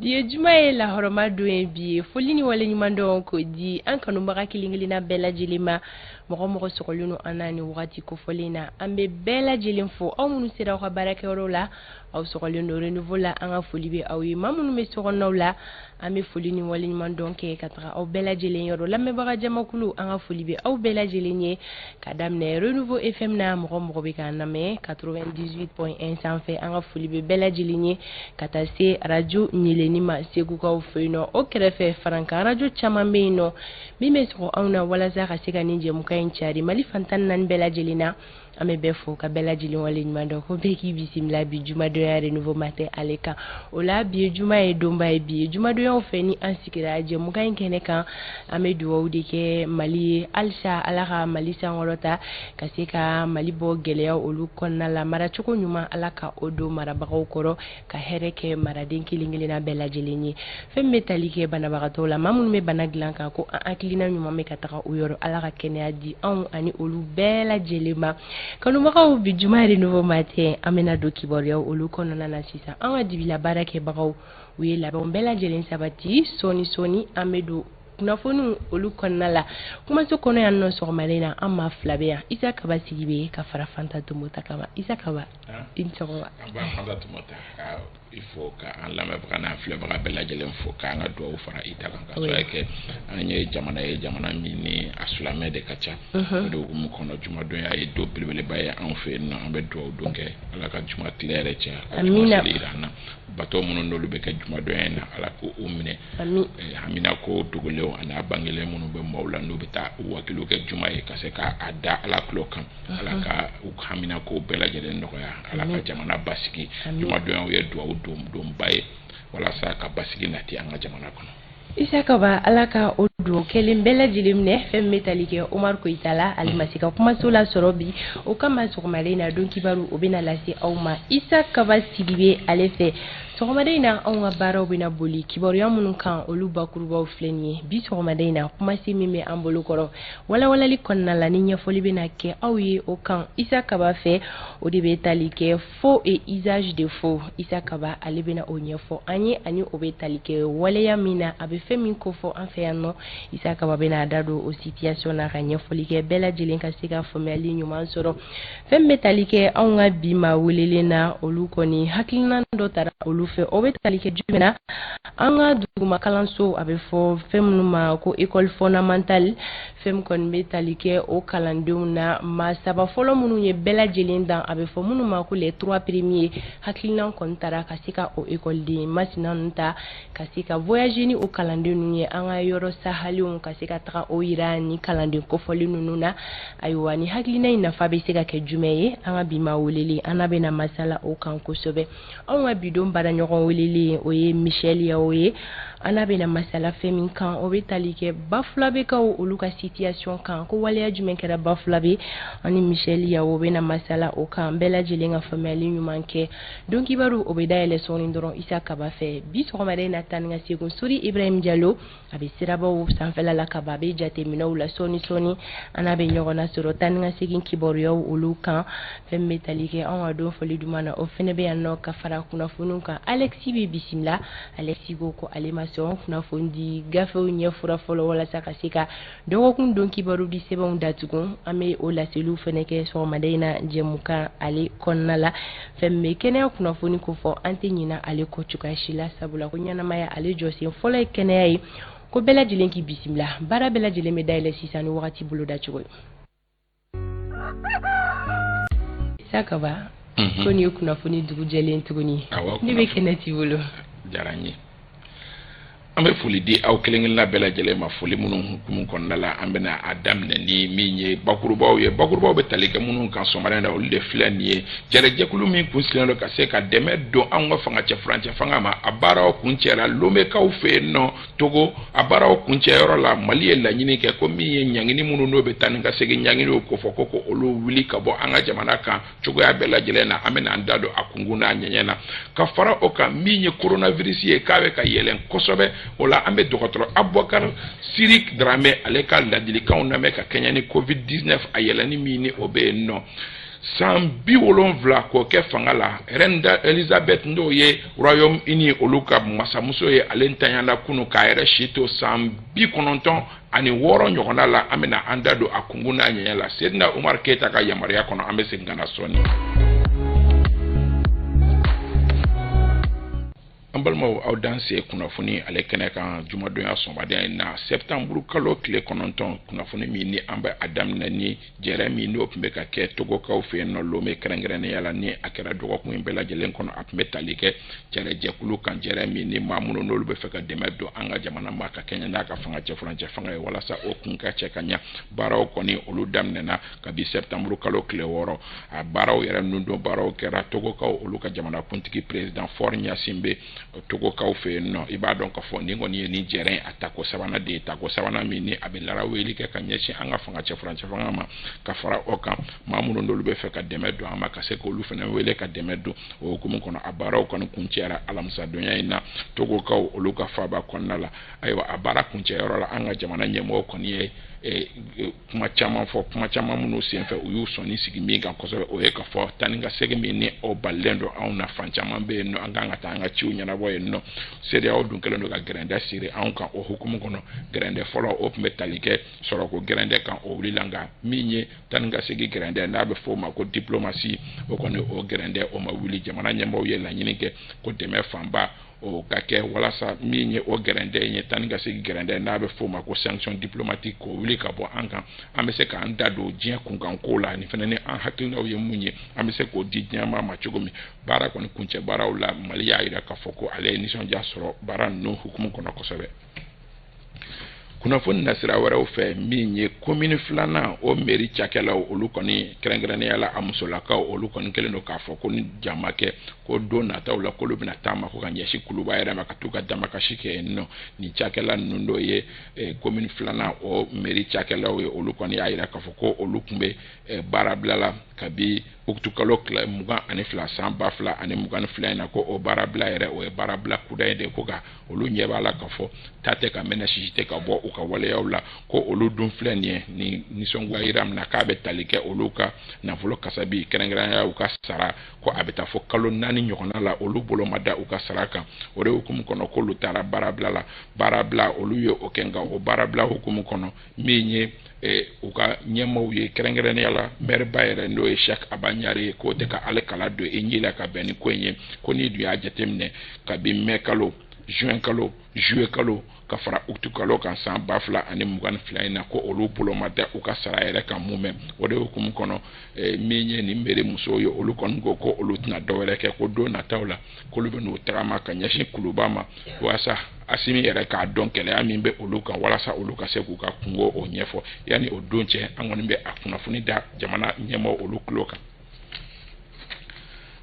Bi ye juma ye, lahɔrɔma don ye. Bi ye foli ni waleɲumandɔn k'o di an kanubaga kelen-kelenna bɛɛ lajɛlen ma. Mɔgɔ mɔgɔ sɔgɔlen don an na ni wagati kofɔlen na, an bɛ bɛɛ lajɛlen fo. Aw minnu sera aw ka baarakɛyɔrɔ la, aw sɔgɔlen don Renouveau la, an ka foli bɛ aw ye. Maa minnu bɛ sokɔnɔnaw la, an bɛ foli ni waleɲumandɔn kɛ ka taga aw bɛɛ lajɛlen yɔrɔ. Lamɛnbaga jamakulu, an ka foli bɛ aw bɛɛ lajɛlen ye ka daminɛ Renouveau FM na. Mɔgɔ mɔgɔ bɛ k'an lamɛn 98.1 sanfɛ, an ka foli bɛ bɛɛ lajɛlen ye, ka taa se arajo ɲeleni ma Segukaw fɛ yen nɔ. O kɛrɛfɛ, farankan arajo caman bɛ yen nɔ min bɛ sɔgɔ anw na walasa ka se ka nin jɛmukan in cari Mali fan 14 bɛɛ lajɛlen na. An bɛ bɛɛ fo ka bɛɛ lajɛlen wale ɲuman dɔn ko bɛɛ k'i bisimila bi jumadonya Renouveau Matin ale kan. O la, bi ye juma ye, donba ye. Bi ye jumadonyaw fɛ, ni an sigira jɛmukan in kɛnɛ kan, an bɛ dugawu de kɛ Mali ye halisa. Ala ka Mali sankɔrɔta, ka se ka Mali bɔ gɛlɛya olu kɔnɔna la. Maracogo ɲuman, Ala ka o don marabagaw kɔrɔ, ka hɛrɛ kɛ maraden kelen kelenna bɛɛ lajɛlen ye. Fɛn min bɛ tali kɛ banabagatɔw la, maa minnu bɛ bana dilan kan, ko an hakilina ɲuman bɛ ka taga o yɔrɔ, Ala ka kɛnɛya di anw ani olu bɛɛ lajɛlen ma. Kanubagaw, bi juma Renouveau Matin, an bɛna don kibaruyaw olu kɔnɔna na sisan. An ka dibila baarakɛbagaw, u ye labɛnw bɛɛ lajɛlen sabati. Sɔɔni sɔɔni, an bɛ don kunnafoniw olu kɔnɔna la kumaso kɔnɔ yan nɔ. Sɔgɔmalen na, an maa fila bɛ yan, Isa Kaba Sidibe ka fara Fanta Tomota kama. Isa Kaba, i ni sɔgɔma. An b'a Fanta Tomota ka i fo, ka an lamɛnbaga n'an filɛbaga bɛɛ lajɛlen fo, k'an ka dugawu fara i ta kan, ka sababu kɛ an ye jamana ye, jamana min ni a silamɛ de ka ca. O de hukumu kɔnɔ, jumadonya ye don belebeleba ye anw fɛ yen nɔ. An bɛ dugawu don kɛ, Ala ka juma tile yɛrɛ caya, ka juma seli yira an na. Bato minnu n'olu bɛ kɛ jumadonya in na, Ala k'o minɛ. Hamina ko dogolenw ani a bangelen minnu bɛ maaw la, n'u bɛ taa u wakiliw kɛ juma ye ka se k'a da Ala tulo kan, Ala ka u hamina ko bɛɛ lajɛlen nɔgɔya. Ala ka jamana basigi. Jumadonyaw ye dugawu donba ye walasa ka basigi nati an ka jamana kɔnɔ. Isa Kaba, Ala ka o dugawu kelen bɛɛ lajɛlen minɛ. Fɛn min bɛ tali kɛ Omar Koyita la, ale ma se ka kumaso lasɔrɔ bi. O kama, sɔgɔmada in na, don kibaru o bɛna lase aw ma Isa Kaba Sidibe ale fɛ. Sɔgɔmada in na, anw ka baaraw bɛna boli kibaruya minnu kan, olu bakurubaw filɛ nin ye. Bi sɔgɔmada in na, kumasen min bɛ an bolo kɔrɔ walawalali kɔnɔna la, ni ɲɛfɔli bɛna kɛ aw ye o kan Isa Kaba fɛ, o de bɛ tali kɛ faux et usage de faux. Isa Kaba ale bɛna o ɲɛfɔ an ye, ani o bɛ tali kɛ waleya min na, a bɛ fɛn min kofɔ an fɛ yan nɔ. Isa Kaba bɛna a da don o situation na ka ɲɛfɔli kɛ, bɛɛ lajɛlen ka se ka faamuyali ɲuman sɔrɔ. Fɛn bɛ tali kɛ anw ka bi maa welelen na, olu kɔni hakilina dɔ tara olu fɛ. O bɛ tali kɛ jumɛn na? An ka duguma kalanso, a bɛ fɔ fɛn minnu ma ko école fondamentale, fɛn min kɔni bɛ tali kɛ o kalandenw na, maa saba fɔlɔ minnu ye bɛɛ lajɛlen dan, a bɛ fɔ minnu ma ko les trois premiers, hakilina kɔni tara ka se ka o ekɔliden masina ninnu ta, ka se ka voyager ni o kalanden ninnu ye an ka yɔrɔ sahalenw, ka se ka taga o yira ni kalanden kofɔlen ninnu na. Ayiwa, ni hakilina in nafa bɛ se ka kɛ jumɛn ye? An ka bi maa welelen, an n'a bɛna masala o kan kosɛbɛ. Anw ka bidon baaraɲɔgɔn welelen, o ye Michel Yawo ye. An n'a bɛna masala fɛn min kan, o bɛ tali kɛ Bafulabekaw olu ka situation kan, ko waleya jumɛn kɛra Bafulabe. An ni Michel Yawo bɛna masala o kan, bɛɛ lajɛlen ka faamuyali ɲuman kɛ. Don kibaru, o bɛ dayɛlɛ sɔɔni dɔrɔn Isa Kaba fɛ. Bi sɔgɔmada in na, taa ni ka segin, Sori Ibrahim Jalo, a bɛ sirabaw sanfɛla la ka ban, a bɛ jateminɛw la. Sɔɔni sɔɔni, an n'a bɛ ɲɔgɔn nasɔrɔ taa ni ka segin kibaruyaw olu kan. Fɛn min bɛ tali kɛ anw ka don fɔli duman na, o fɛnɛ bɛ yan nɔ ka fara kunnafoniw kan. Alexi bɛ bisimila. Alexi ko ko ale ma sɔn kunnafoni di gafew ɲɛfura fɔlɔ walasa ka se ka dɔgɔkun don kibaru di sɛbɛnw datugu. An bɛ o laseliw fɛnɛ kɛ sɔgɔmada in na jɛmukan ale kɔnɔna la. Fɛn min bɛ kɛnɛya kunnafoni ko fɔ, an tɛ ɲina ale kɔ cogoya si la, sabula ko ɲɛnamaya ale jɔsen fɔlɔ ye kɛnɛya ye. Ko bɛɛ lajɛlen k'i bisimila. Baara bɛɛ lajɛlen bɛ dayɛlɛ sisan ni wagati boloda cogo ye. Isa Kaba, ko nin ye kunnafoni dugu jɛlen tuguni. Ne bɛ kɛnɛ t'i bolo. Diyara n ye. An bɛ foli di aw kelen-kelenna bɛɛ lajɛlen ma. Foli minnu hukumu kɔnɔna la, an bɛna a daminɛ ni min ye bakurubaw ye, bakurubaw bɛ tali kɛ minnu kan sɔgɔmada in na, olu de filɛ nin ye. Jɛrɛjɛkulu min kun sigilen don ka se ka dɛmɛ don anw ka fanga cɛ furancɛ fanga ma, a baaraw kuncɛra Lomekaw fɛ yen nɔ Togo. A baaraw kuncɛyɔrɔ la, Mali ye laɲini kɛ ko min ye ɲangini minnu n'o bɛ taa ni ka segin ɲanginiw kofɔ, ko olu wuli ka bɔ an ka jamana kan cogoya bɛɛ lajɛlen na. An bɛna an da don a kunkun n'a ɲɛɲɛ na. Ka fara o kan, min ye coronavirus ye k'a bɛ ka yɛlɛn kosɛbɛ, o la an bɛ dɔgɔtɔrɔ Abubakar Sirik Dramɛ ale ka ladilikanw lamɛn ka kɛɲɛ ni Covid 19 a yɛlɛnni min ni o bɛ yen nɔ. San 70 k'o kɛ fanga la, reine Elizabeth, n'o ye Royaume Uni olu ka masamuso ye, ale ntanyana kunu k'a yɛrɛ si to san 96 ɲɔgɔnna la. An bɛna an da don a kunkun n'a ɲɛɲɛ la Sedina Umar Keyita ka yamaruya kɔnɔ. An bɛ segin ka na sɔɔni. An balimaw, aw danse kunnafoni ale kɛnɛ kan jumadonya sɔgɔmada in na, sɛptanburu kalo tile 9. Kunnafoni min ni an bɛ a daminɛ ni jɛrɛ min n'o tun bɛ ka kɛ Togokaw fɛ yen nɔ, Lome kɛrɛnkɛrɛnnenya la, ni a kɛra dɔgɔkun in bɛɛ lajɛlen kɔnɔ. A tun bɛ tali kɛ jɛrɛjɛkulu kan, jɛrɛ min ni maa minnu n'olu bɛ fɛ ka dɛmɛ don an ka jamana ma ka kɛɲɛ n'a ka fanga cɛfurancɛ fanga ye, walasa o kun ka cɛ ka ɲɛ. Baaraw kɔni, olu daminɛna kabi sɛptanburu kalo tile 6. A baaraw yɛrɛ ninnu don, baaraw kɛra Togokaw olu ka jamanakuntigi, président Faure Gnassingbé, Togokaw fɛ yen nɔ. I b'a dɔn k'a fɔ nin kɔni ye nin jɛrɛ a tako sabanan de ye, tako sabanan min ni a bɛ laraweli kɛ ka ɲɛsin an ka fanga cɛfurancɛ fanga ma. Ka fara o kan, maa minnu n'olu bɛ fɛ ka dɛmɛ don an ma, ka se k'olu fana wele ka dɛmɛ don. O hukumu kɔnɔ, a baaraw kɔni kuncɛra alamisadonya in na Togokaw olu ka faaba kɔnɔna la. Ayiwa, a baara kuncɛyɔrɔ la, an ka jamana ɲɛmɔgɔw kɔni ye kuma caman fɔ, kuma caman minnu senfɛ u y'u sɔnni sigi min kan kosɛbɛ, o ye ka fɔ taa ni ka segin min ni o balilen don anw na. Fan caman bɛ yen nɔ, an kan ka taa an ka ciw ɲɛnabɔ yen nɔ, CEDEAO dun kɛlen don ka gɛrɛndɛ siri anw kan. O hukumu kɔnɔ, gɛrɛndɛ fɔlɔ, o tun bɛ tali kɛ sɔrɔko gɛrɛndɛ kan, o wulila. Nka min ye taa ni ka segin gɛrɛndɛ, n'a bɛ fɔ o ma ko diplomatie, o kɔni, o gɛrɛndɛ, o ma wuli. Jamana ɲɛmɔgɔw ye laɲini kɛ ko dɛmɛ fanba o ka kɛ walasa min ye o gɛrɛndɛ ye, taa ni ka segin gɛrɛndɛ, n'a bɛ fɔ o ma ko sanction diplomatique, k'o wuli ka bɔ an kan, an bɛ se k'an da don diɲɛ kunkanko la, ani fana ni an hakilinaw ye mun ye, an bɛ se k'o di diɲɛmaa ma cogo min. Baara kɔni kuncɛ baaraw la, Mali y'a jira k'a fɔ ko ale ye nisɔndiya sɔrɔ baara ninnu hukumu kɔnɔ kosɛbɛ. Kunnafoni nasira wɛrɛw fɛ, min ye komini filanan o mairie cakɛlaw, olu kɔni, kɛrɛnkɛrɛnnenya la a musolakaw, olu kɔni kɛlen don k'a fɔ ko ni jama kɛ ko don nataw la, k'olu bɛna taama ko ka ɲɛsin Kuluba yɛrɛ ma ka t'u ka damakasi kɛ yen nɔ. Nin cakɛla ninnu dɔ ye komini filanan o mairie cakɛlaw ye. Olu kɔni y'a jira k'a fɔ ko olu tun bɛ baarabila la kabi ukutukalo tile 22 san 2022 in na, ko o baarabila yɛrɛ, o ye baarabila kudayi de, ko ka olu ɲɛ b'a la k'a fɔ ta tɛ ka mɛnɛ, sisi tɛ ka bɔ u ka waleyaw la, ko olu dun filɛ nin ye nin nisɔngoya yira min na, k'a bɛ tali kɛ olu ka nafolo kasabi, kɛrɛnkɛrɛnnenya u ka sara, ko a bɛ taa fɔ kalo 4 ɲɔgɔnna la, olu bolo ma da u ka sara kan. O de hukumu kɔnɔ, k'olu taara baarabila la. Baarabila, olu ye o kɛ, nka o baarabila hukumu kɔnɔ, min ye u ka ɲɛmaaw ye, kɛrɛnkɛrɛnnenya la maire ba yɛrɛ, n'o ye Cheikh Aba Ɲare ye, k'o tɛ ka ale kala don i ɲɛ la ka bɛn ni ko in ye, ko n'i dun y'a jateminɛ kabi mai kalo, juin kalo, juillet kalo, ka fara uti kalo kan san 2022 in na, ko olu bolo ma da u ka sara yɛrɛ kan mun mɛn. O de hukumu kɔnɔ, min ye nin mairie musow ye, olu kɔni ko ko olu tɛna dɔwɛrɛ kɛ, ko don nataw la, k'olu bɛ n'u tagama ka ɲɛsin Kuluba ma, walasa Asimi yɛrɛ k'a dɔn gɛlɛya min bɛ olu kan, walasa olu ka se k'u ka kungo o ɲɛfɔ. Yanni o don cɛ, an kɔni bɛ a kunnafoni da jamana ɲɛmaaw olu tulo kan.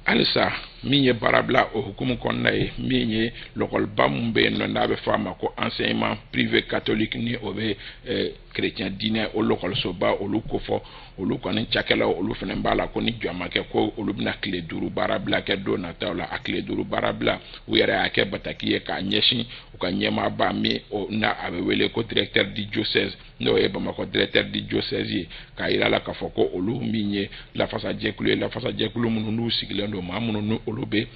Halisa min ye baarabila o hukumu kɔnɔna ye, min ye lɔkɔliba min bɛ yen nɔ, n'a bɛ fɔ a ma ko enseignement privé catholique, ni o bɛ chrétien diinɛ o lɔkɔlisoba olu kofɔ, olu kɔni cakɛlaw, olu fana b'a la ko ni jɔn ma kɛ, ko olu bɛna tile 5 baarabila kɛ don nataw la. A tile 5 baarabila, u yɛrɛ y'a kɛ bataki ye k'a ɲɛsin u ka ɲɛmaaba min n'a a bɛ wele ko directeur du diocèse, n'o ye Bamakɔ directeur du diocèse ye, k'a yira la k'a fɔ ko olu min ye lafasajɛkulu ye, lafasajɛkulu minnu n'u sigilen don maa minnu ni olu bɛ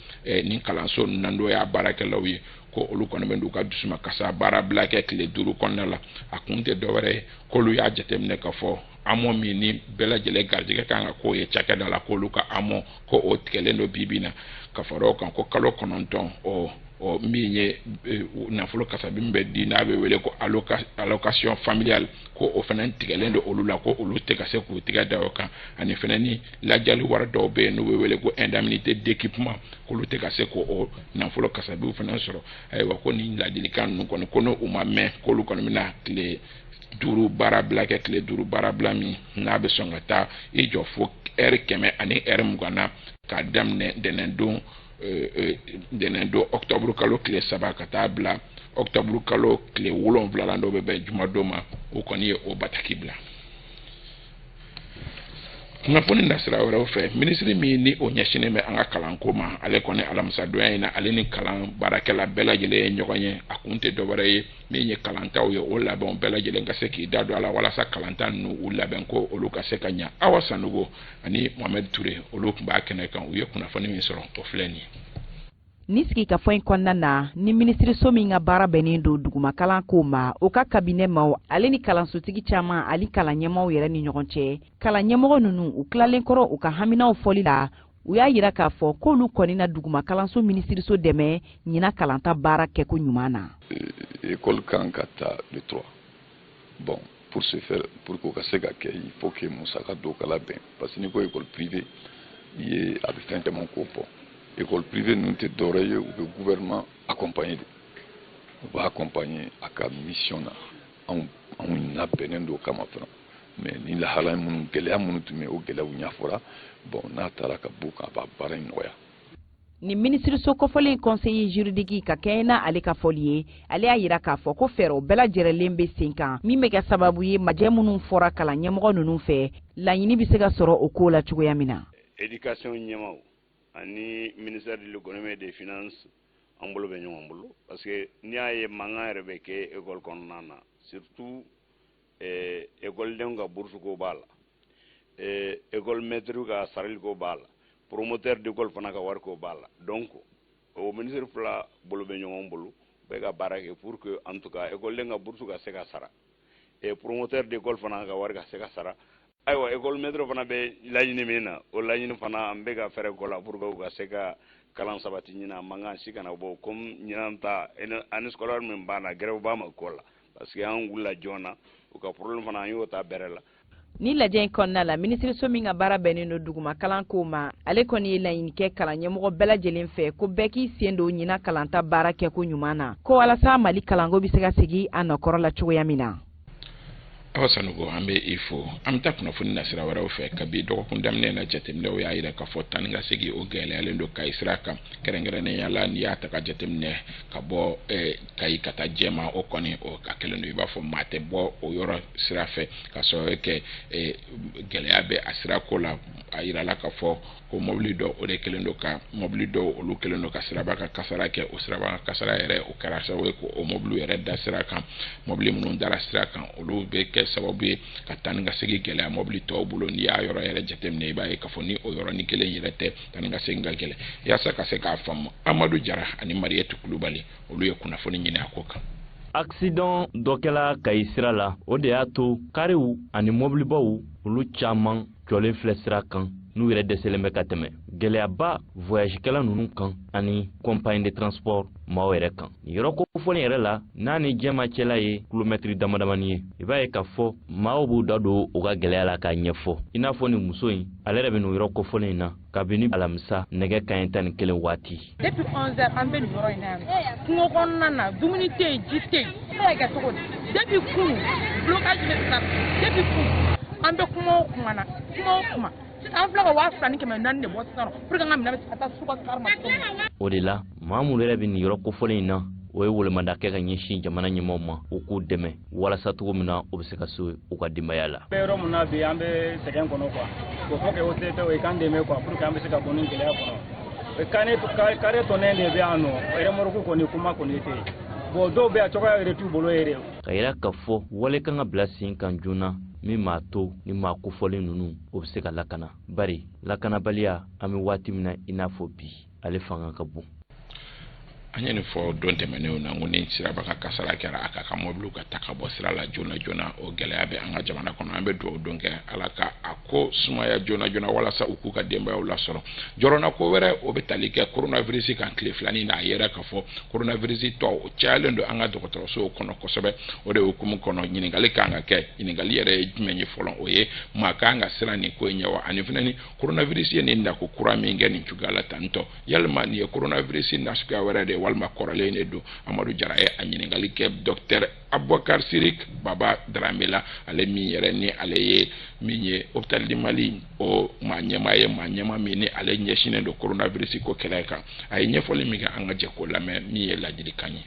nin kalanso ninnu na, n'o y'a baarakɛlaw ye, ko olu kɔni bɛ n'u ka dusumakasa baarabila kɛ tile 5 kɔnɔna la. A kun tɛ dɔwɛrɛ ye, k'olu y'a jateminɛ k'a fɔ amo min ni bɛɛ lajɛlen garijɛgɛ kan ka k'o ye cakɛda la, k'olu ka amo, ko o tigɛlen don bi bi in na. Ka fara o kan, ko kalo 9 o min ye nafolo kasabi min bɛ di, n'a bɛ wele ko allocation familiale, ko o fana tigɛlen don olu la, ko olu tɛ ka se k'u tigɛ da o kan. Ani fana ni lajali wari dɔw bɛ yen n'u bɛ wele ko indemnité d'équipement, k'olu tɛ ka se k'o nafolo kasabiw fana sɔrɔ. Ayiwa, ko nin ladilikan ninnu kɔni, ko n'u ma mɛn, k'olu kɔni bɛna tile 5 baarabila kɛ, tile 5 baarabila min n'a bɛ sɔn ka taa i jɔ fo ɛri 120 na, k'a daminɛ ntɛnɛndon ɔkutɔburu kalo tile 3 ka taa bila ɔkutɔburu kalo tile 7 la, n'o bɛ bɛn jumadon ma. O kɔni ye o bataki bila. Kunnafoni nasira wɛrɛw fɛ, minisiri min ni o ɲɛsinnen bɛ an ka kalanko ma, ale kɔni alamisadonya in na, ale ni kalan baarakɛla bɛɛ lajɛlen ye ɲɔgɔn ye. A kun tɛ dɔwɛrɛ ye min ye kalantaw ye, o labɛnw bɛɛ lajɛlen ka se k'i da don a la walasa kalanta ninnu u labɛn ko olu ka se ka ɲɛ. Awa Sanogo ani Mohamed Touré, olu tun b'a kɛnɛ kan, u ye kunnafoni min sɔrɔ o filɛ nin ye. Ni sigikafɔ in kɔnɔna na, ni minisiriso min ka baara bɛnnen don dugumakalan ko ma, o ka kabinɛ maaw, ale ni kalansotigi caman ani kalan ɲɛmaaw yɛrɛ ni ɲɔgɔn cɛ, kalan ɲɛmɔgɔ ninnu u tilalen kɔrɔ u ka haminaw fɔli la, u y'a yira k'a fɔ k'olu kɔni na dugumakalanso minisiriso dɛmɛ ɲinan kalanta baara kɛko ɲuman na. École kan ka ta le 3. Bon, pour ce faire, pour k'o ka se ka kɛ, il faut que musaka dɔw ka labɛn, parce que n'i ko école privée, i ye a bɛ fɛn caman ko fɔ. École privée ninnu tɛ dɔwɛrɛ ye, u bɛ gouvernement accompagner de, u b'a accompagner a ka mission na. Anw anw labɛnnen don o kama fana, mais ni lahala minnu, gɛlɛya minnu tun bɛ yen, o gɛlɛyaw ɲɛfɔra. Bon, n'a taara ka b'o kan, a b'a baara in nɔgɔya. Ni minisiriso kɔfɔlen conseiller juridique ka kɛɲɛ na ale ka fɔli ye, ale y'a yira k'a fɔ ko fɛɛrɛw bɛɛ lajɛrɛlen bɛ sen kan min bɛ kɛ sababu ye majɛ minnu fɔra kalan ɲɛmɔgɔ ninnu fɛ, laɲini bɛ se ka sɔrɔ o ko la cogoya min na. Éducation ɲɛmaw ani ministère de l'Économie et des Finances, an bolo bɛ ɲɔgɔn bolo, parce que n'i y'a ye mankan yɛrɛ bɛ kɛ école kɔnɔna na, surtout école ka bourse ko b'a la, école maître ka sarali ko b'a la, promoteur d'école fana ka wari ko b'a la. Donc o ministre fila bolo bɛ ɲɔgɔn bolo, bɛɛ ka baara kɛ pour que en tout cas école ka bourse ka se ka sara et promoteur d'école fana ka wari ka se ka sara. Ayiwa, école maître fana bɛ laɲini min na, o laɲini fana, an bɛ ka fɛɛrɛ k'o la pour que u ka se ka kalan sabati ɲinan, mankan si kana bɔ comme ɲinan ta année scolaire min banna, grève ba ma k'o la, parce que an wulila joona, u ka problème fana, an y'o ta bɛrɛ la. Ni lajɛ in kɔnɔna la, minisiriso min ka baara bɛnnen don duguma kalanko ma, ale kɔni ye laɲini kɛ kalan ɲɛmɔgɔ bɛɛ lajɛlen fɛ ko bɛɛ k'i sen don ɲinan kalanta baara kɛko ɲuman na, ko walasa Mali kalanko bɛ se ka segin a nɔkɔrɔ la cogoya min na. Awa Sanogo, an bɛ i fo. An bɛ taa kunnafoni nasira wɛrɛw fɛ. Kabi dɔgɔkun daminɛ na, jateminɛw y'a yira k'a fɔ taa ni ka segin o gɛlɛyalen don Kayi sira kan, kɛrɛnkɛrɛnnenya la n'i y'a ta ka jateminɛ ka bɔ Kayi ka taa Jɛma, o kɔni o a kɛlen don i b'a fɔ maa tɛ bɔ o yɔrɔ sira fɛ, ka sababu kɛ gɛlɛya bɛ a sirako la. A yirala k'a fɔ ko mobili dɔ o de kɛlen don ka mobili dɔw, olu kɛlen don ka siraba ka kasara kɛ. O siraba ka kasara yɛrɛ, o kɛra sababu ye ko o mobiliw yɛrɛ da sira kan. Mobili minnu dara sira kan, olu bɛ kɛ sababu ye ka taa ni ka segin gɛlɛya mobili tɔw bolo. N'i y'a yɔrɔ yɛrɛ jateminɛ, i b'a ye k'a fɔ ni o yɔrɔnin kelen yɛrɛ tɛ, taa ni ka segin ka gɛlɛn. Yaasa ka se k'a faamu, Amadu Jara ani Mariyɛti Kulubali, olu ye kunnafoni ɲini a ko kan. Accident dɔ kɛla Kayi sira la, o de y'a to kariw ani mobilibaw, olu caman jɔlen filɛ sira kan, n'u yɛrɛ dɛsɛlen bɛ ka tɛmɛ. Gɛlɛyaba voyagekɛla ninnu kan ani compagnie de transport maaw yɛrɛ kan. Nin yɔrɔ kofɔlen yɛrɛ la, n'a ni Jɛma cɛla ye kilomɛtiri damadamani ye, i b'a ye k'a fɔ maaw b'u da don u ka gɛlɛya la k'a ɲɛfɔ, i n'a fɔ nin muso in, ale yɛrɛ bɛ nin yɔrɔ kofɔlen in na kabini alamisa nɛgɛ kaɲɛ 11 waati. Depuis 11 heures an bɛ nin yɔrɔ in na yan, kungo kɔnɔna na, dumuni tɛ yen, ji tɛ yen, an bɛ kɛ cogo di? Depuis kunun blocage bɛ sira, depuis kunun an bɛ kuma o kuma na, kuma o kuma. Sisan an filɛ ka 2400 de bɔ sisan pour que an ka minɛn bɛ se ka taa sugu ka kari ma cogo min na. O de la, maa minnu yɛrɛ bɛ nin yɔrɔ kofɔlen in na, o ye welemada kɛ ka ɲɛsin jamana ɲɛmaaw ma, u k'u dɛmɛ walasa cogo min na u bɛ se ka se u ka denbaya la. An bɛ yɔrɔ min na bi, an bɛ sɛgɛn kɔnɔ quoi. O faut que autorité o k'an dɛmɛ quoi, pour que an bɛ se ka bɔ nin gɛlɛya kɔnɔ. Carré tɔnɛ de bɛ yan nɔ, remorque kɔni kuma kɔni tɛ yen. Bon, dɔw bɛ yan, cogoya yɛrɛ t'u bolo yɛrɛ. Ka yira k'a fɔ wale kan ka bila sen kan joona min m'a to ni maa kofɔlen ninnu o bɛ se ka lakana, bari lakanabaliya, an bɛ waati min na i n'a fɔ bi, ale fanga ka bon. An ye nin fɔ don tɛmɛnenw na, ko ni siraba ka kasara kɛra, a ka mɔbiliw ka ta ka bɔ sira la joona joona. O gɛlɛya bɛ an ka jamana kɔnɔ. An bɛ dugawu don kɛ, Ala ka a ko sumaya joona joona walasa u k'u ka denbayaw lasɔrɔ. Jɔrɔna ko wɛrɛ, o bɛ tali kɛ coronavirus kan. Tile filanin na, a yɛrɛ k'a fɔ coronavirus tɔ o cayalen don an ka dɔgɔtɔrɔsow kɔnɔ kosɛbɛ. O de hukumu kɔnɔ, ɲininkali kan ka kɛ. Ɲininkali yɛrɛ ye jumɛn ye fɔlɔ? O ye maa kan ka siran nin ko in ɲɛ wa? Ani fana, ni coronavirus ye nin nako kura min kɛ nin cogoya la tantɔ, yalima nin ye coronavirus nasuguya wɛrɛ de ye walima kɔrɔlen de don? Amadu Jara ye a ɲininkali kɛ docteur Abubakar Sirik Baba Darame la, ale min yɛrɛ ni ale ye min ye hôpital du Mali o maa ɲɛmaa ye, maa ɲɛmaa min ni ale ɲɛsinnen don coronavirus ko kɛlɛ kan. A ye ɲɛfɔli min kɛ, an ka jɛ k'o lamɛn, min ye ladilikan ye.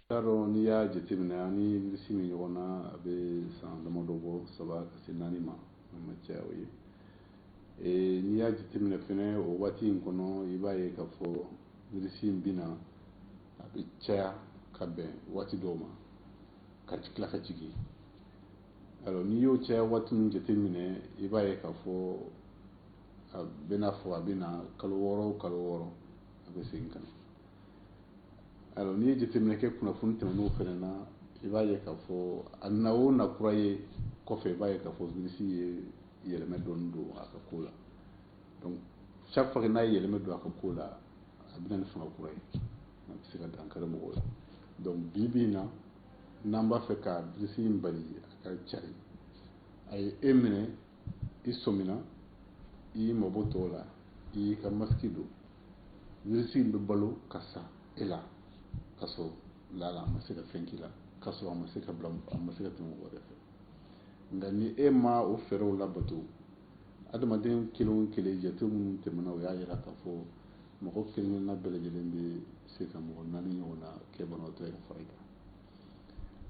T'a dɔn, n'i y'a jateminɛ, an ni virus min ɲɔgɔn na, a bɛ san damadɔ bɔ, 3 ka se 4 ma, a ma caya o ye. N'i y'a jateminɛ fɛnɛ, o waati in kɔnɔ, i b'a ye k'a fɔ virus in bɛ na, a bɛ caya ka bɛn waati dɔw ma, ka tila ka jigin. Alors, n'i y'o caya waati min jateminɛ, i b'a ye k'a fɔ a bɛna fɔ a bɛ na kalo 6 o kalo 6, a bɛ segin ka na. Alors, n'i ye jateminɛ kɛ kunnafoni tɛmɛnenw fɛnɛ na, i b'a ye k'a fɔ a na o na kura ye kɔfɛ, i b'a ye k'a fɔ virus ye yɛlɛmɛ dɔɔni don a ka ko la. Donc chaque fois que n'a ye yɛlɛmɛ don a ka ko la, a bɛ na ni fanga kura ye, a bɛ se ka dankari mɔgɔw la. Donc bi bi in na, n'an b'a fɛ ka virus in bali a ka cari, a ye e minɛ, i sɔmina, i y'i mabɔ tɔw la, i y'i ka masque don, virus in bɛ balo ka sa e la, ka sɔrɔ lala a ma se ka fɛn k'i la, ka sɔrɔ a ma se ka bila, a ma se ka tɛmɛ mɔgɔ wɛrɛ fɛ. Nka ni e ma o fɛɛrɛw labato, adamaden kelen o kelen, jate minnu tɛmɛna, o y'a yira k'a fɔ mɔgɔ kelen kelenna bɛɛ lajɛlen bɛ se ka mɔgɔ 4 ɲɔgɔnna kɛ banabaatɔ ye ka fara i kan.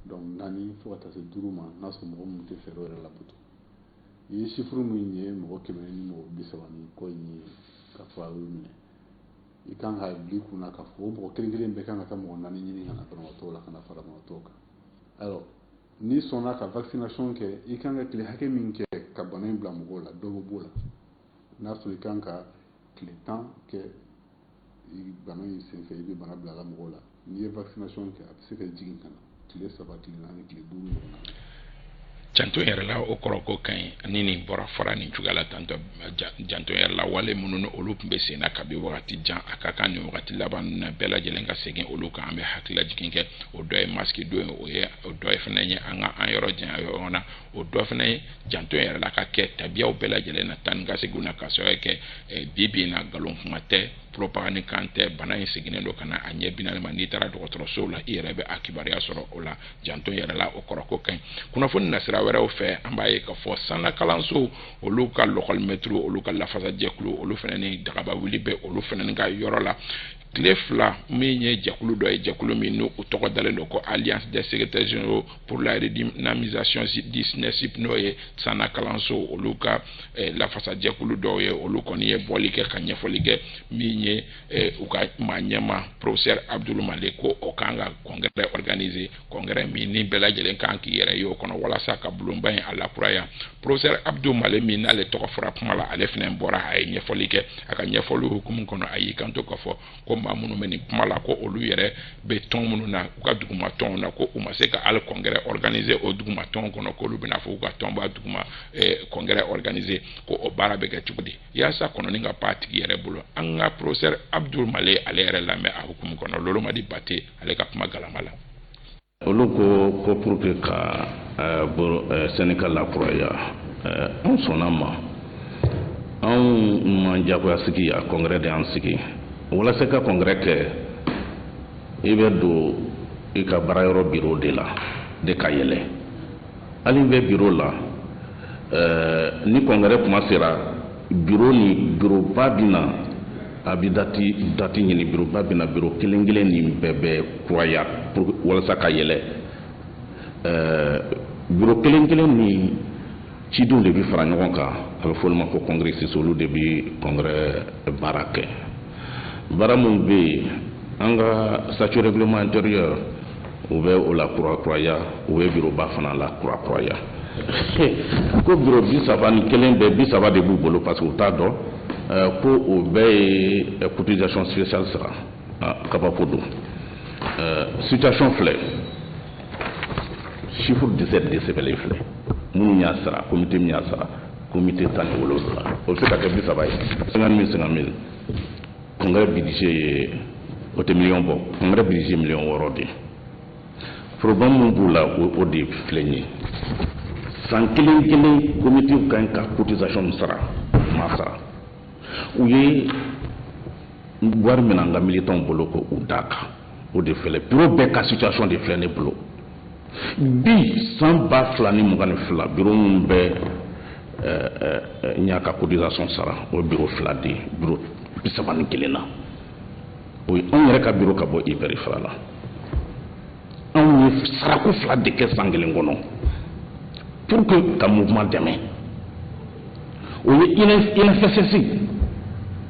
Donc 4 fo ka taa se 5 ma, n'a sɔrɔ mɔgɔ minnu tɛ fɛɛrɛw yɛrɛ labato. I ye chiffre min ye, mɔgɔ 130 ni kɔ in ye k'a fɔ a y'o minɛ, i kan ka bila i kunna k'a fɔ o mɔgɔ kelen kelen bɛɛ kan ka taa mɔgɔ 4 ɲini ka na banabaatɔw la, ka na fara banabaatɔw kan. Alors, n'i sɔnna ka vaccination kɛ, i kan ka tile hakɛ min kɛ ka bana in bila mɔgɔw la, dɔ bɛ b'o la. N'a sɔrɔ i kan ka tile 10 kɛ bana in senfɛ, i bɛ bana bila la mɔgɔw la, n'i ye vaccination kɛ, a bɛ se ka jigin ka na tile 3, tile 4, tile 5 ɲɔgɔn na. Janto yɛrɛ la, o kɔrɔ ko ka ɲi ni nin bɔra fɔra nin cogoya la tantɔ. Janto yɛrɛ la, wale minnu ni olu tun bɛ sen na kabi wagati jan, a ka kan nin wagati laban na bɛɛ lajɛlen ka segin olu kan. An bɛ hakililajigin kɛ, o dɔ ye masque don ye, o ye o dɔ ye fana ye an ka an yɔrɔ janya ɲɔgɔn na, o dɔ fana ye janto yɛrɛ la ka kɛ tabiyaw bɛɛ lajɛlen na, taa ni ka seginw na, ka sababu kɛ bi bi in na, nkalon kuma tɛ, propagande kan tɛ, bana in seginnen don ka na a ɲɛ 40 ma. N'i taara dɔgɔtɔrɔsow la, i yɛrɛ bɛ a kibaruya sɔrɔ o la. Janto yɛrɛ la, o kɔrɔ ko ka ɲi. Kunnafoni nasira wɛrɛw fɛ, an b'a ye k'a fɔ sanna kalanso olu ka lɔkɔlimɛtiriw, olu ka lafasajɛkulu, olu fana ni dagaba wuli bɛ olu fana ka yɔrɔ la tile 2, min ye jɛkulu dɔ ye, jɛkulu min n'u tɔgɔ dalen don ko Alliance des secrétaires généraux pour la redynamisation du SNESIP, n'o ye sanna kalanso olu ka lafasajɛkulu dɔw ye. Olu kɔni ye bɔli kɛ ka ɲɛfɔli kɛ. Min ye u ka maa ɲɛma, professeur Abdoul Male, ko o kan ka congrès organiser, congrès min ni bɛɛ lajɛlen kan k'i yɛrɛ ye o kɔnɔ, walasa ka bulonba in a lakuraya. Professeur Abdoul Male min n'ale tɔgɔ fɔra kuma la, ale fana bɔra, a ye ɲɛfɔli kɛ. A ka ɲɛfɔli hukumu kɔnɔ, a y'i kanto k'a fɔ ko maa minnu bɛ nin kuma la, ko olu yɛrɛ bɛ tɔn minnu na, u ka duguma tɔnw na, ko u ma se ka hali congrès organiser o duguma tɔn kɔnɔ, k'olu bɛna fɔ k'u ka tɔnba duguma congrès organiser, ko o baara bɛ kɛ cogo di yaasa kɔnɔni ka pan a tigi yɛrɛ bolo. An ka professeur Abdoul Male ale yɛrɛ lamɛn a hukumu kɔnɔ, Lolomadi Bate ale ka kuma galama la. Olu ko pour que ka syndicat lakuraya, anw sɔnna ma. Anw man jagoya sigi, a congrès de y'an sigi. Walasa ka congrès kɛ, i bɛ don i ka baarayɔrɔ bureau de la de ka yɛlɛ. Hali bɛ bureau la, ni congrès kuma sera, bureau ni bureau ba bɛ na, a bɛ date ɲini, bureau ba bɛ na, bureau kelen kelen nin bɛɛ bɛ kuraya pour walasa ka yɛlɛ. Bureau kelen kelen ni cidenw de bɛ fara ɲɔgɔn kan, a bɛ fɔ olu ma ko congressistes. Olu de bɛ congrès baara kɛ. Baara minnu bɛ yen, an ka statut, règlement intérieur, u bɛ o la kurakuraya, u bɛ bureau ba fana la kurakuraya. Ko bureau 31 bɛɛ, 30 de b'u bolo, parce que u t'a dɔn ko o bɛɛ ye cotisation spéciale sara. Kabako don. Situation filɛ, chiffre 17 de sɛbɛnlen filɛ. Minnu y'a sara, comité min y'a sara, comité 17, o bɛ se ka kɛ 30 ye. 50 000, 50 000. Congrès budget ye, o tɛ miliyɔn bɔ. Congrès budget miliyɔn 6 de. Problème min b'u la, o de filɛ nin ye: san kelen kelen, comité ka ɲi ka cotisation sara, u m'a sara. U ye wari minɛ an ka militants bolo ko u d'a kan. O de filɛ, bureau bɛɛ ka situation de filɛ ne bolo bi. San 2022, bureau min bɛ ɲa ka cotisation sara, o ye bureau 2 de ye, bureau 31 na. O ye anw yɛrɛ ka bureau ka bɔ Hyper la. Anw ye sarako 2 de kɛ san kelen kɔnɔ pour que ka mouvement dɛmɛ. O ye INSSS,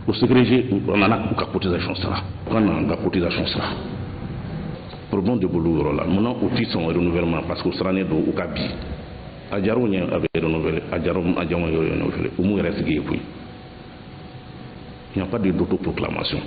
o secrétaire, o nana u ka cotisation sara, u ka na an ka cotisation sara. Problème de b'olu yɔrɔ la. Munna u ti sɔn renouvellement? Parce que u sirannen don u ka bi. A diyar'u ɲɛ, a bɛ renouveler, a diyar'u a jamu ye renouveler, u m'u yɛrɛ sigi ye koyi. Il n'y a pas de d'autoproclamation.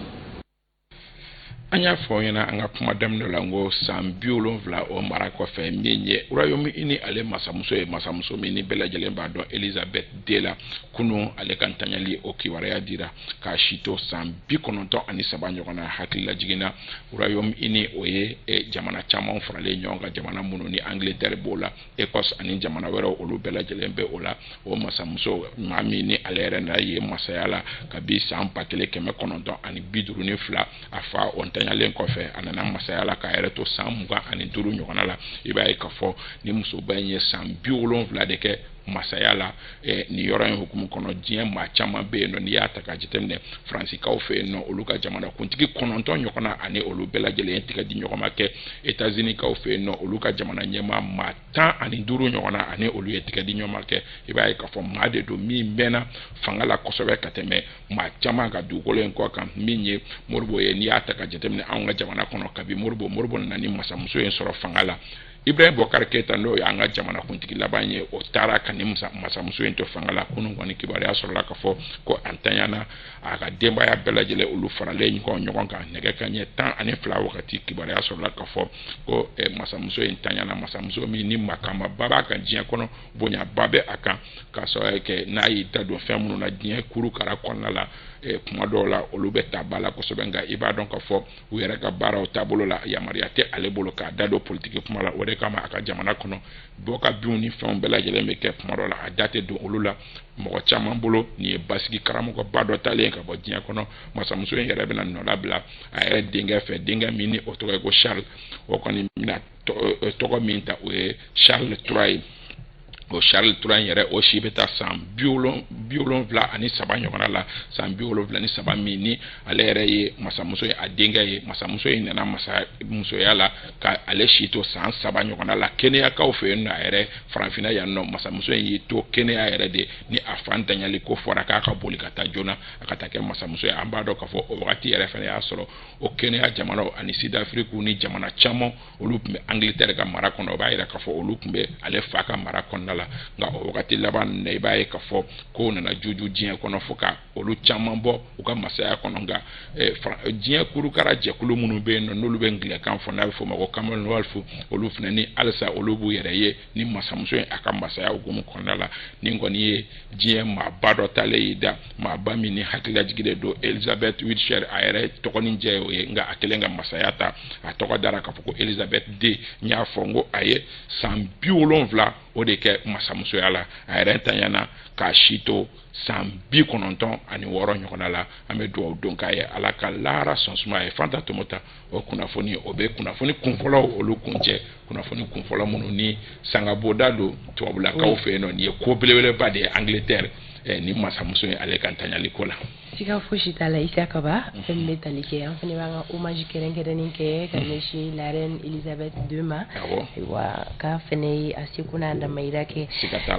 An y'a fɔ ɲɛna an ka kuma daminɛ la, n ko san 70 o mara kɔfɛ, min ye Royaume Uni ale masamuso ye, masamuso min ni bɛɛ lajɛlen b'a dɔn, Elizabeth II la, kunun ale ka ntanyali o kibaruya dira k'a si to san 93 ɲɔgɔn na. Hakilila jiginna, Royaume Uni o ye jamana caman faralen ɲɔgɔn kan, jamana minnu ni Angleterre b'o la, Écosse ani jamana wɛrɛw, olu bɛɛ lajɛlen bɛ o la. O masamuso maa min ni ale yɛrɛ n'a ye masaya la kabi san 1952, a fa o ntanyalen kɔfɛ, a nana masaya la k'a yɛrɛ to san 25 ɲɔgɔnna la. I b'a ye k'a fɔ ni musoba in ye san 70 de kɛ masaya la nin yɔrɔ in hukumu kɔnɔ. Diɲɛ maa caman bɛ yen nɔ, n'i y'a ta k'a jateminɛ, Faransikaw fɛ yen nɔ, olu ka jamana kuntigi 9 ɲɔgɔnna ani olu bɛɛ lajɛlen ye tigɛ di ɲɔgɔn ma kɛ. États-Unis kaw fɛ yen nɔ, olu ka jamana ɲɛmaa maa 15 ɲɔgɔnna ani olu ye tigɛ di ɲɔgɔn ma kɛ. I b'a ye k'a fɔ maa de don min mɛnna fanga la kosɛbɛ ka tɛmɛ maa caman ka dugukolo in kɔ kan. Min ye Modibo ye, n'i y'a ta ka jateminɛ anw ka jamana kɔnɔ, kabi Modibo nana ni masamuso in sɔrɔ fanga la, Ibrahim Boubacar Keita, n'o y'an ka jamana kuntigi laban ye, o taara ka ni masamuso in to fanga la. Kunun kɔni, kibaruya sɔrɔla ka fɔ ko a ntanyana, a ka denbaya bɛɛ lajɛlen, olu faralen ɲɔgɔn kan nɛgɛ ka ɲɛ 12 wagati. Kibaruya sɔrɔla ka fɔ ko masamuso in ntanyana, masamuso min ni makamaba b'a kan diɲɛ kɔnɔ, bonyaba bɛ a kan, k'a sababu kɛ n'a y'i da don fɛn minnu na diɲɛ kurukara kɔnɔna la, kuma dɔw la olu bɛ ta ba la kosɛbɛ. Nka i b'a dɔn k'a fɔ u yɛrɛ ka baaraw taabolo la, yamaruya tɛ ale bolo k'a da don politiki kuma la. O de kama a ka jamana kɔnɔ, bɔ ka binw ni fɛnw bɛɛ lajɛlen bɛ kɛ, kuma dɔ la a da tɛ don olu la. Mɔgɔ caman bolo, nin ye basigi karamɔgɔba dɔ talen ka bɔ diɲɛ kɔnɔ. Masamuso in yɛrɛ bɛna nɔ labila a yɛrɛ denkɛ fɛ, denkɛ min ni o tɔgɔ ye ko Charles. O kɔni bɛna tɔgɔ min ta, o ye Charles III ye. O Charles III in yɛrɛ, o si bɛ taa san 73 ɲɔgɔnna la, san 73 min ni ale yɛrɛ ye masamuso ye, a denkɛ ye. Masamuso in nana masamusoya la ka ale si to san 3 ɲɔgɔnna la Keneyakaw fɛ yen nɔ. A yɛrɛ farafinna yan nɔ, masamuso in y'i to Keneya yɛrɛ de ni a fa ntanyali ko fɔra k'a ka boli ka taa joona, a ka taa kɛ masamuso ye. An b'a dɔn k'a fɔ o wagati yɛrɛ fana y'a sɔrɔ o Keneya jamanaw ani Sud-Afrique ni jamana caman, olu tun bɛ Angleterre ka mara kɔnɔ. O b'a yira k'a fɔ olu tun bɛ ale fa ka mara kɔnɔna la. Nka o wagati laban na, i b'a ye k'a fɔ kow nana juju diɲɛ kɔnɔ fo ka olu caman bɔ u ka masaya kɔnɔ. Nka diɲɛ kurukara jɛkulu minnu bɛ yen nɔ, n'olu bɛ angilɛkan fɔ, n'a bɛ f'o ma ko Commonwealth, olu fana ni halisa olu b'u yɛrɛ ye ni masamuso ye a ka masaya hukumu kɔnɔna la. Nin kɔni ye diɲɛ maaba dɔ talen y'i da, maaba min ni hakililajigi de don, Elizabeth Wiltshire, a yɛrɛ tɔgɔ ni jɛ ye o ye. Nka a kɛlen ka masaya ta, a tɔgɔ dara k'a fɔ ko Elizabeth II. N y'a fɔ n ko a ye san 70 o de kɛ masamusoya la. A yɛrɛ ntanyana k'a si to san 96 ɲɔgɔnna la. An bɛ dugawu don k'a ye, Ala ka lahara sɔn suma ye. Fanta Tomota, o kunnafoni o bɛ kunnafoni kunfɔlɔw olu kuncɛ, kunnafoni kunfɔlɔ minnu ni sangaboda don tubabulakaw fɛ yen nɔ. Nin ye ko belebeleba de ye Angleterre, ni masamuso ye ale ka ntanyali ko la. Siga fosi t'a la, Isa Kaba. Fɛn min bɛ tali kɛ, an fana b'an ka hommage kɛrɛnkɛrɛnnen kɛ ka ɲɛsin la reine Elizabeth II ma. Ayiwa, k'a fana ye a seko n'a damayira kɛ.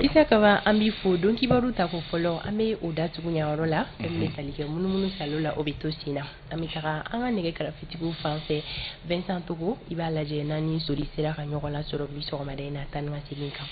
Isa Kaba, an b'i fo. Don kibaru ta ko fɔlɔ, an bɛ o datugu yan yɔrɔ la. Fɛn min bɛ tali kɛ munumunu salo la, o bɛ to sen na. An bɛ taga an ka nɛgɛ karafetigiw fan fɛ. Vincent Togo, i b'a lajɛ n'an ni Sori sera ka ɲɔgɔn lasɔrɔ bi sɔgɔmada in na, taa ni ka segin kan.